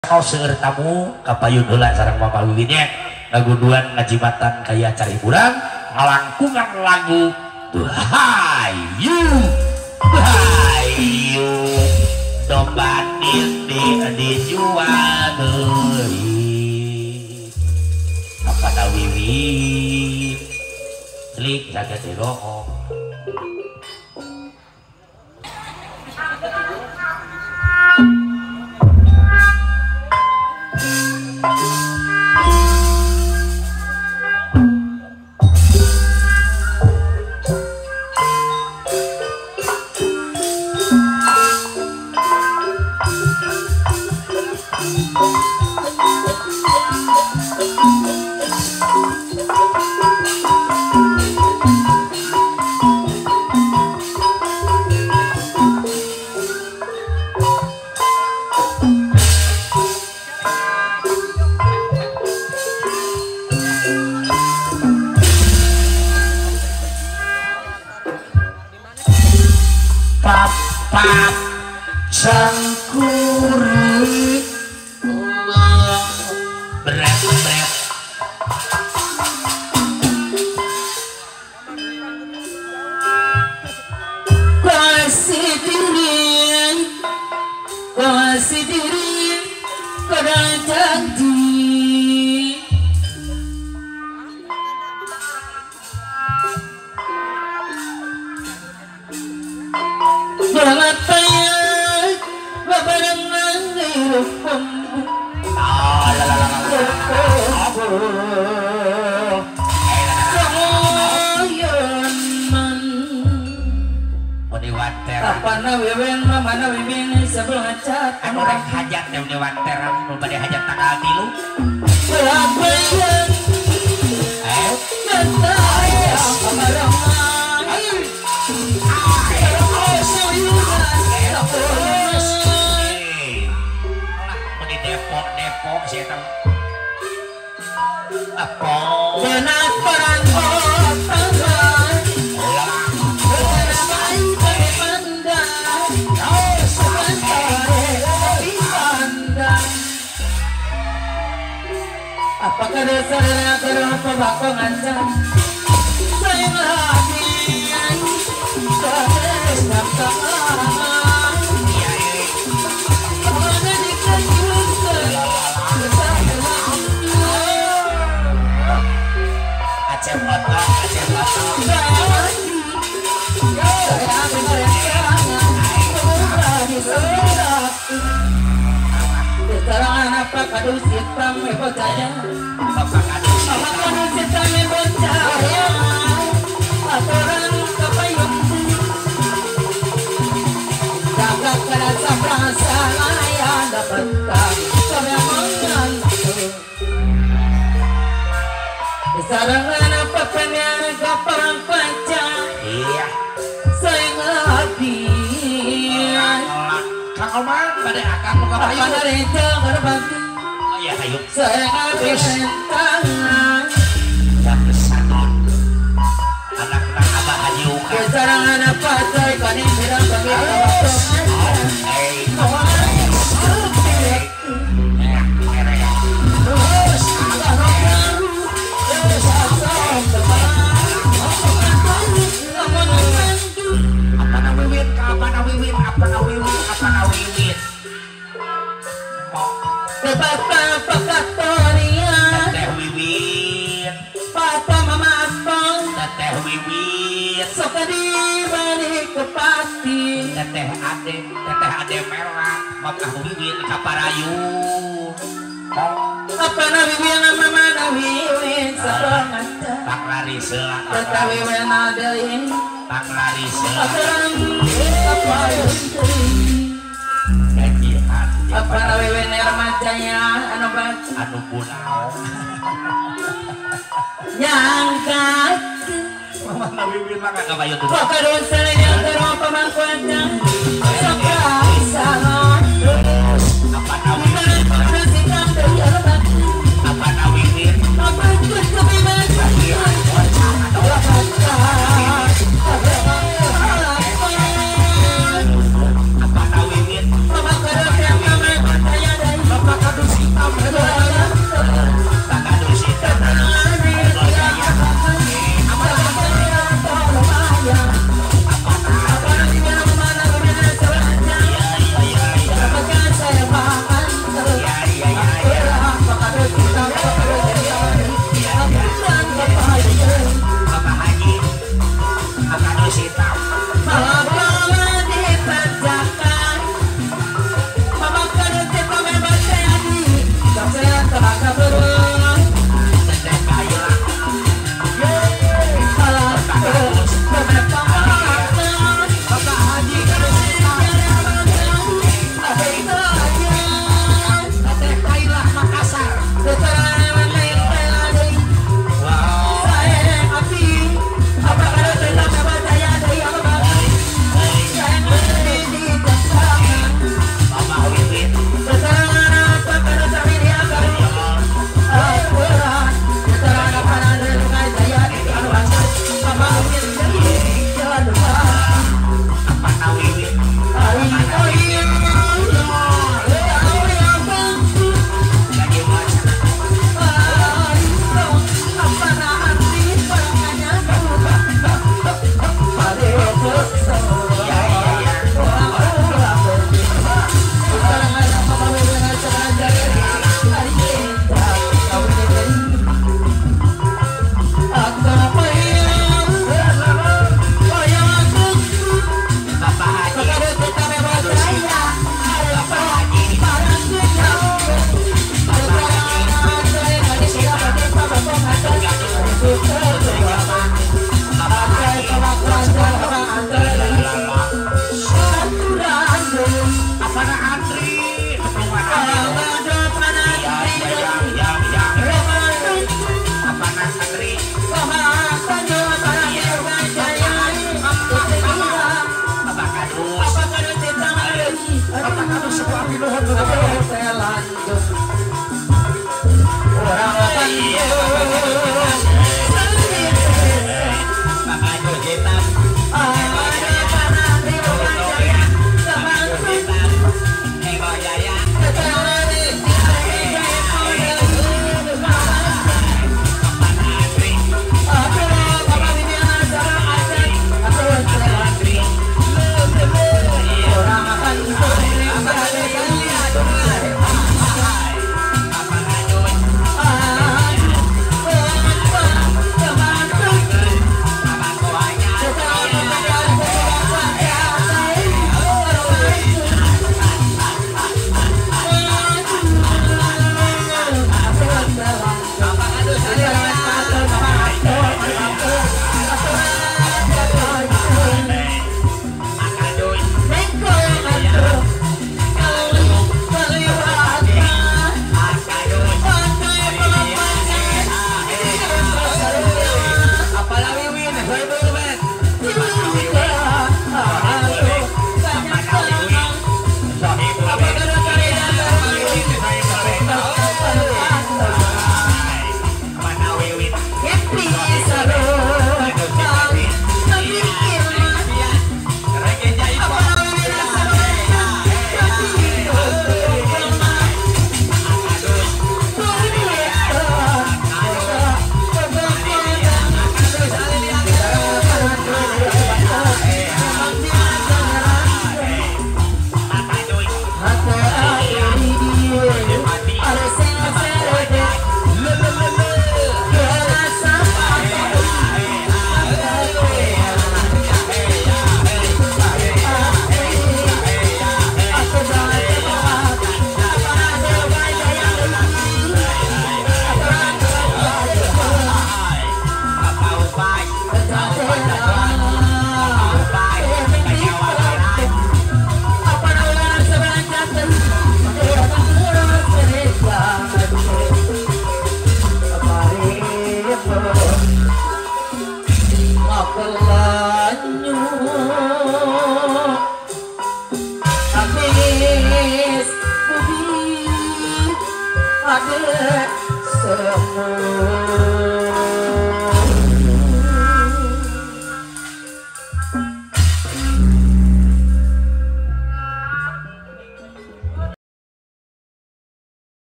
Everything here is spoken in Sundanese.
Kau seueur tamu kapayun heula sareng Mama Wiwin nya ngagunduan ngajimatan kaya acara hiburan ngalangkungan lagu Hayu Hayu domba dijual deui kepada Wiwin celik jaga dirokok. Papat sangkuri berat berat kasih diri pada janji anu rek hajat teh wanteran nu bade hajat tanggal 3. Depok-depok sih eta. Apa? Apakah dasarnya terapa bakong aja sayang hati Aceh otong, aceh otong. Apa kadu sitam bocaya, apa kadu sitam bocaya, aturan kepayung, jaga kerasa perasa layan dapat tak kemenangan. Sarangan apa pengen perang panca, iya, sayang hati. Kang Omar pada akang nu kapayun. Apa dari gerbang? Oh iya hayu. Sayang tangan. Yang anak-anak Abah Haji Uka. Sarangan apa coy kani bilang bagi Apa na wiwin ka apa na wiwin apa na wiwin apa na wiwin. Teteh wiwin papa mama apong teteh wiwin sok di balik ke pati teteh ade merah mama wiwin ka parayun apa na wiwin mama na wiwin sabangat pak lari selah teteh wiwin adein pak lari selah apa na wiwin remajanya anu baca anu bunao yang kaki mama na wiwin mah kagak bayu tuh pakadon yang terong pamangkuannya sampai salah apa na wiwin apa na wiwin apa apa na wiwin Bapak Ada semua.